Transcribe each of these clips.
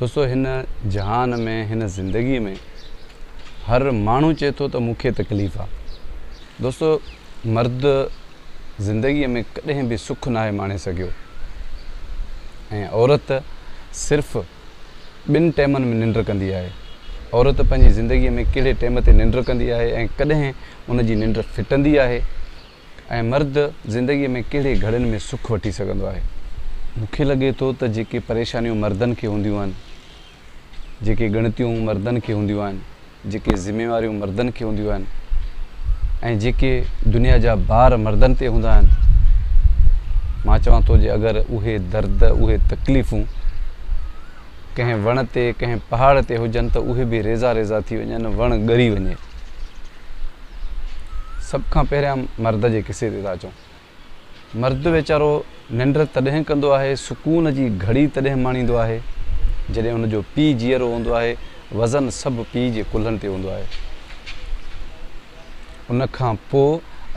دوستو هن جهان ۾ هن زندگي ۾ هر ماڻهو چئي ٿو ته مون کي تڪليف آ. دوستو مرد زندگي ۾ ڪڏهن به سک ناهي ماڻي سگهيو ۽ عورت صرف ٻن ٽيمن ۾ ننڊ ڪندي آهي. عورت پنهنجي زندگي ۾ ڪهڙي ٽيم تي ننڊ ڪندي آهي ۽ ڪڏهن ان جي ننڊ ڦٽندي آهي. ۽ مرد زندگيء ۾ ڪهڙي گهڙين ۾ سک وٺي سگهندو آهي؟ مون کي لڳي ٿو ته جيڪي پريشانيون مردن کي هونديون آهن، جيڪي ڳڻتيون مردن کي هونديون آهن، جيڪي ذميواريون مردن کي هونديون آهن ۽ جيڪي دنيا جا بار مردن تي هوندا آهن، مان چوان ٿو جي اگر اهي درد، اهي تڪليفون ڪنهن وڻ تي، ڪنهن پهاڙ تي هجن ته اهي به ريزا ريزا ٿي وڃن، وڻ ڳري وڃي. سڀ کان پهريان مرد جي قصي تي ٿا اچون. مرد ويچارو ننڊ تڏهن ڪندو آهي، سڪون جي گهڙي تڏهن ماڻيندو آهي، جڏهن ان جو پيء جيئرو هوندو آهي، وزن سڀ پيء جي ڪلهن تي هوندو آهي. ان کان پوء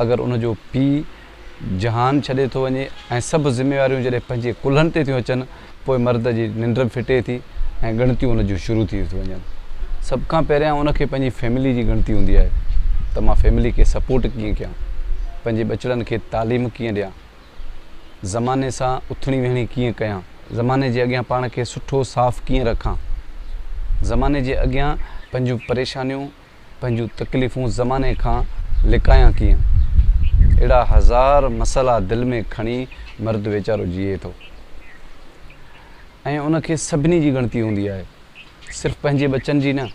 اگر ان جو پيء جهان ڇڏي ٿو وڃي ۽ سڀ ذميواريون جڏهن پنهنجي ڪلهن تي ٿيون اچن، پوء مرد جي ننڊ به ڦٽي ٿي ۽ ڳڻتيون ان جون شروع ٿي ٿيون وڃن. سڀ کان پهريان ان کي پنهنجي فيملي جي ڳڻتي هوندي آهي ته مان فيملي کي سپورٽ ڪيئن ڪيان، پنهنجي ٻچڙن کي تعليم ڪيئن ڏيان، زماني سان اٿڻي ويهڻي ڪيئن ڪيان، زماني جي اڳيان پاڻ کي سٺو صاف ڪيئن رکان، زماني جي اڳيان پنهنجون پريشانيون، پنهنجون تڪليفون زماني کان لڪايان ڪيئن؟ اهڙا هزار مسئلا دل ۾ کڻي مرد ويچارو جيئي ٿو ۽ ان کي سڀني جي ڳڻتي هوندي آهي. صرف پنهنجي ٻچن جي نه،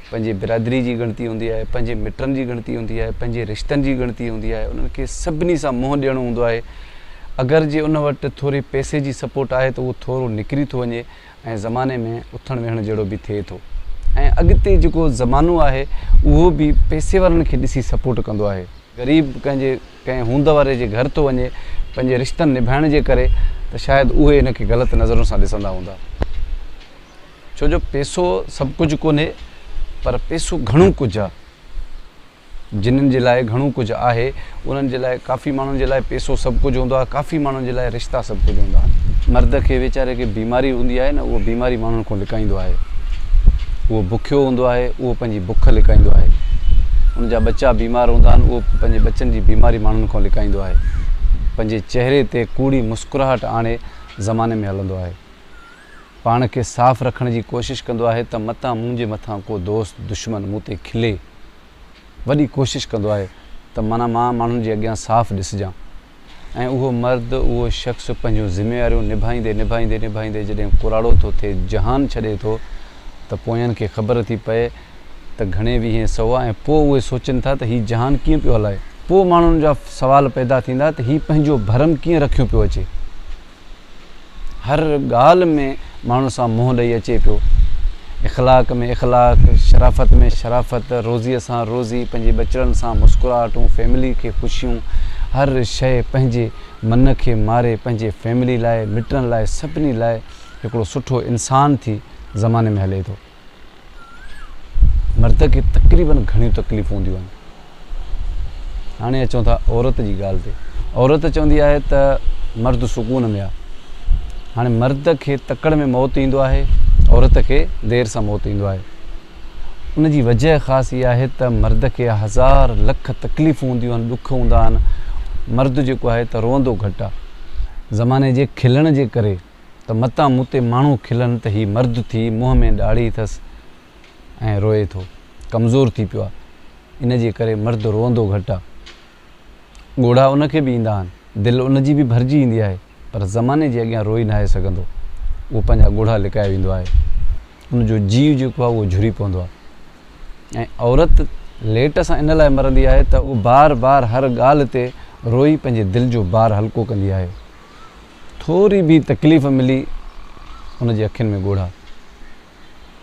پنهنجي برادري جي ڳڻتي هوندي آهي، پنهنجي مٽن جي ڳڻتي هوندي آهي، پنهنجي رشتن جي ڳڻتي هوندي آهي، انهن کي سڀني سان منهن ڏيڻو هوندو آهي. اگر جي ان وٽ ٿوري پئسي جي سپورٽ آهي ته اهو ٿورو نڪري ٿو وڃي ۽ زماني ۾ اٿڻ ويهڻ جهڙو به ٿئي ٿو ۽ اڳتي جيڪو زمانو آهي اهو به پئسي وارن کي ڏسي سپورٽ ڪندو آهي. غريب ڪنهن جي ڪنهن هوند واري جي گهر ٿو وڃي پنهنجي رشتن نڀائڻ جي ڪري ته شايد اهي هن کي غلط نظرن سان ڏسندا هوندا ڇو جو پئسو سڀ ڪجهه ڪونهي پر پئسو گهڻو ڪجهه آهي. جنھن جي لاء گهڻو ڪجهه آهي، انهن جي لاء ڪافي ماڻهن جي لاء پئسو سڀ ڪجهه هوندو آهي، ڪافي ماڻهن جي لاء رشتا سڀ ڪجهه هوندا آهن. مرد کي ويچاري کي بيماري هوندي آهي نه اهو بيماري ماڻهن کان لڪائيندو آهي. اهو بکيو هوندو آهي اهو پنهنجي بک لڪائيندو آهي. ان جا ٻچا بيمار هوندا آهن اهو پنهنجي ٻچن جي بيماري ماڻهن کان لڪائيندو آهي. پنهنجي چهري تي ڪوڙي مسڪراهٽ آڻي زماني ۾ هلندو آهي. پاڻ کي صاف رکڻ جي ڪوشش ڪندو آهي ته متان منهنجي مٿان ڪو دوست دشمن مون تي کلي. وڏي ڪوشش ڪندو آهي ته معنيٰ مان ماڻهن جي اڳيان صاف ڏسجان ۽ اهو مرد اهو شخص پنهنجون ذميواريون نڀائيندي نڀائيندي نڀائيندي جڏهن ڪراڙو ٿو ٿئي جهان ڇڏي ٿو ته پوين کي خبر ٿي پئي ته گهڻي ويهين سئو ۽ پوء اهي سوچين ٿا ته هي جهان ڪيئن پيو هلائي؟ پوء ماڻهن جا سوال پيدا ٿيندا ته هي پنهنجو ڀرم ڪيئن رکيو پيو اچي؟ هر ڳالهه ۾ ماڻهن سان منهن ڏئي اچي پيو. اخلاق ۾ اخلاق، شرافت ۾ شرافت، روزيء سان روزي، پنهنجي ٻچڙن سان مسڪراهٽون، فيملي کي خوشيون، هر شيء پنهنجي من کي ماري پنهنجي فيملي لاء، مٽن لاء، سڀني لاء هڪڙو سٺو انسان ٿي زماني ۾ هلي ٿو. مرد کي تقريبن گهڻيون تڪليفون هونديون آهن. هاڻي اچون ٿا عورت جي ڳالهه تي. عورت چوندي آهي ته مرد سڪون ۾ آهي. هاڻي مرد کي تڪڙ ۾ موت ايندو آهي، عورت کي دير سان موت ايندو آهي. ان جي وجه خاص اها آهي ته مرد کي هزار لک تڪليفون هونديون آهن، ڏک هوندا آهن. مرد جيڪو آهي ته روئندو گهٽ آهي. زماني جي کلڻ جي ڪري ته متان مون تي ماڻهو کلن ته هي مرد ٿي منهن ۾ ڏاڙهي اٿس ۽ روئي ٿو. ڪمزور ٿي پيو آ. ان جي ڪري مرد روئندو گهٽ آ. ڳوڙها ان کي به ايندا آهن. دل ان جي به ڀرجي ايندي آهي پر زماني جي اڳيان روئي ناهي سگهندو. اهو پنهنجا ڳوڙها لڪائي ويندو آهي. ان جو جيء جيڪو آهي اهو جهري پوندو آهي. ۽ عورت ليٽ سان ان لاء مرندي آهي ته اهو بار بار هر ڳالهه تي روئي پنهنجي دل جو بار هلڪو ڪندي آهي. ٿوري به تڪليف ملي ان جي اکين ۾ ڳوڙها.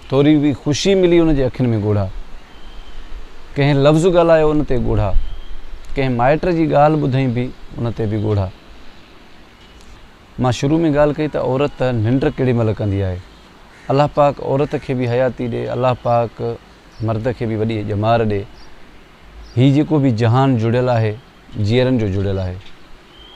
ٿوري به خوشي ملي ان جي اکين ۾ ڳوڙها. ڪنهن لفظ ڳالهايو ان تي ڳوڙها. ڪنهن مائٽ جي ڳالهه ٻڌئي به ان تي به ڳوڙها. مان شروع ۾ ڳالهه ڪئي ته عورت ننڊ ڪهڙي مهل ڪندي آهي. الله پاڪ عورت کي به حياتي ڏي، الله پاڪ مرد کي به وڏي ڄمار ڏي. هي جيڪو به جهان جڙيل آهي جيئرن جو جڙيل آهي.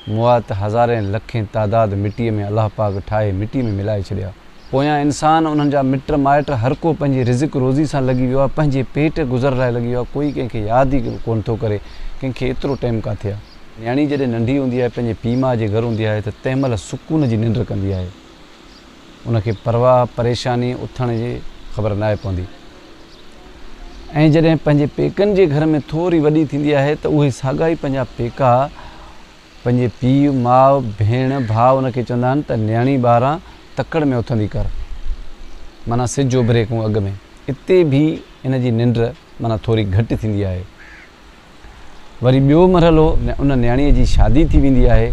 مئا ته هزارين لکين تعداد مٽيء ۾ الله پاڪ ٺاهي مٽيء ۾ ملائي ڇڏيا. پويان انسان، انهن جا مٽ مائٽ هر ڪو پنهنجي رزق روزي سان لڳي ويو آهي، پنهنجي پيٽ گذر لاء لڳي ويو آهي، ڪوئي ڪنهن کي ياد ئي ڪونه ٿو ڪري، ڪنهن کي ايترو ٽيم ڪاٿي آهي. نياڻي جڏهن ننڍي هوندي آهي، پنهنجي پيء ماء جي گهر هوندي آهي ته تنهن مهل سڪون جي ننڊ ڪندي آهي. ان کي پرواهه، پريشاني، اٿڻ جي خبر ناهي پوندي ۽ جڏهن پنهنجي پيڪن جي گهر ۾ ٿوري وڏي ٿيندي آهي ته اهي ساڳا ئي پنهنجا پيڪا پنهنجي پيء، ماء، ڀيڻ، ڀاء ان کي چوندا آهن ته نياڻي ٻاهران تڪڙ ۾ اٿندي ڪر معنيٰ سج اڀري کان اڳ ۾ اتي به ان جي ننڊ معنيٰ ٿوري گهٽ ٿيندي آهي. وري ٻيو مرحلو ان نياڻيء جي شادي ٿي ويندي آهي،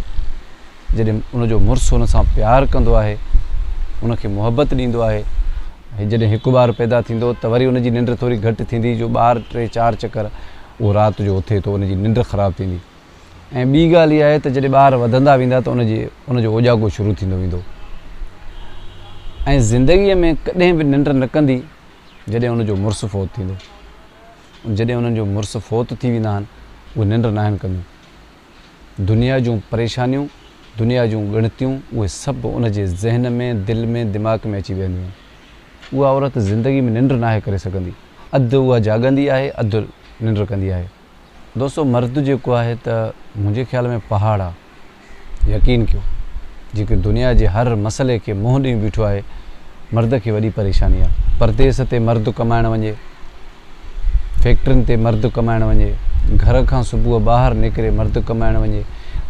جڏهن ان جو مڙس ان سان پيار ڪندو آهي، ان کي محبت ڏيندو آهي. جڏهن هڪ ٻار پيدا ٿيندو ته وري ان جي ننڊ ٿوري گهٽ ٿيندي جو ٻار ٽي چار چڪر اهو رات جو اٿي ٿو ان جي ننڊ خراب ٿيندي ۽ ٻي ڳالهه اها آهي ته جڏهن ٻار وڌندا ويندا ته ان جي ان جو اوجاڳو شروع ٿيندو ويندو ۽ زندگيء ۾ ڪڏهن به ننڊ نه ڪندي جڏهن ان جو مڙس فوت ٿيندو. جڏهن انهن جو مڙس فوت ٿي ويندا آهن، اهي ننڊ ناهن ڪنديون. دنيا جون پريشانيون، دنيا جون ڳڻتيون، اهي سڀ ان جي ذهن ۾، دل ۾، دماغ ۾ اچي وينديون آهن. اها عورت زندگي ۾ ننڊ ناهي ڪري سگهندي. اڌ اها جاڳندي آهي، اڌ ننڊ ڪندي آهي. دوستو مرد جيڪو آهي ته منهنجي خيال ۾ پهاڙ آ. يقين ڪيو جيڪي دنيا جي هر مسئلي کي منهن ڏئي بيٺو آهي مرد کي وڏي پريشاني آ. پرديس تي مرد ڪمائڻ وڃي، فيڪٽرين تي مرد ڪمائڻ وڃي، گهر کان صبح ٻاهر نڪري مرد ڪمائڻ وڃي،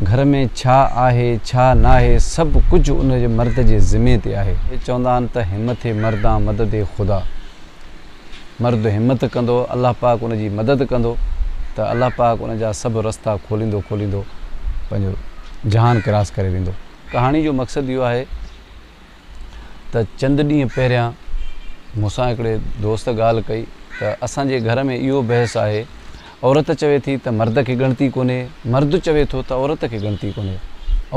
گهر ۾ ڇا آهي ڇا ناهي سڀ ڪجهه ان جي مرد جي ذمي تي آهي. چوندا آهن ته همٿ مردان مدد خدا. مرد همت ڪندو الله پاڪ ان جي مدد ڪندو ته الله پاڪ ان جا سڀ رستا کوليندو کوليندو پنهنجو جهان ڪراس ڪري ويندو. ڪهاڻي جو مقصد اهو آهي ته چند ڏينهن پهريان مون سان هڪڙي دوست ڳالهه ڪئي ته اسان جي گهر ۾ اهو بحث آهي عورت چوي ٿي ته مرد کي ڳڻتي ڪونهي، مرد چوي ٿو ته عورت کي ڳڻتي ڪونهي.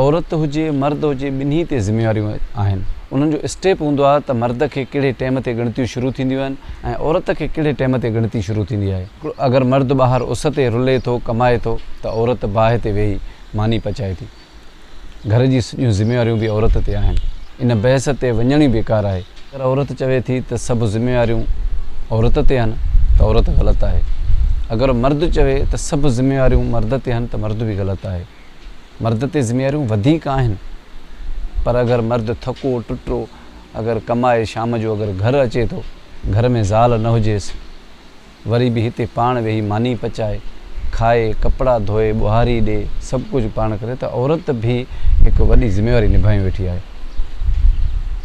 عورت هجي مرد هجي ٻنهي تي ذميواريون آهن. انهن جو اسٽيپ هوندو آهي ته مرد کي ڪهڙي ٽيم تي ڳڻتيون شروع ٿينديون آهن ۽ عورت کي ڪهڙي ٽيم تي ڳڻتي شروع ٿيندي آهي. اگر مرد ٻاهر اس تي رلي ٿو ڪمائي ٿو ته عورت باهه تي ويهي ماني پچائي ٿي. گهر جي سڄيون ذميواريون به عورت تي آهن. ان بحث تي وڃڻ ئي بيڪار آهي. اگر عورت چوي ٿي ته سڀ ذميواريون عورت تي آهن ته عورت غلط آهي. اگر مرد چوي ته سڀ ذميواريون مرد تي آهن ته مرد به غلط آهي. مرد تي ذميواريون وڌيڪ آهن پر اگر مرد ٿڪو ٽٽو اگر ڪمائي شام جو اگر گهر اچي ٿو گهر ۾ زال نه هجيس وري به هتي پاڻ ويهي ماني پچائي، کائي، ڪپڙا ڌوئي، ٻهاري ڏي، سڀ ڪجهه پاڻ ڪري ته عورت به هڪ وڏي ذميواري نڀايون ويٺي آهي.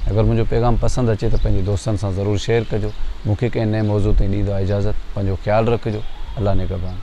اگر منهنجو پيغام پسند اچي ته پنهنجي دوستن سان ضرور شيئر ڪجو. مون کي ڪنهن نئين موضوع تائين ڏيندا اجازت. پنهنجو خيال رکجو. الله نگهبان.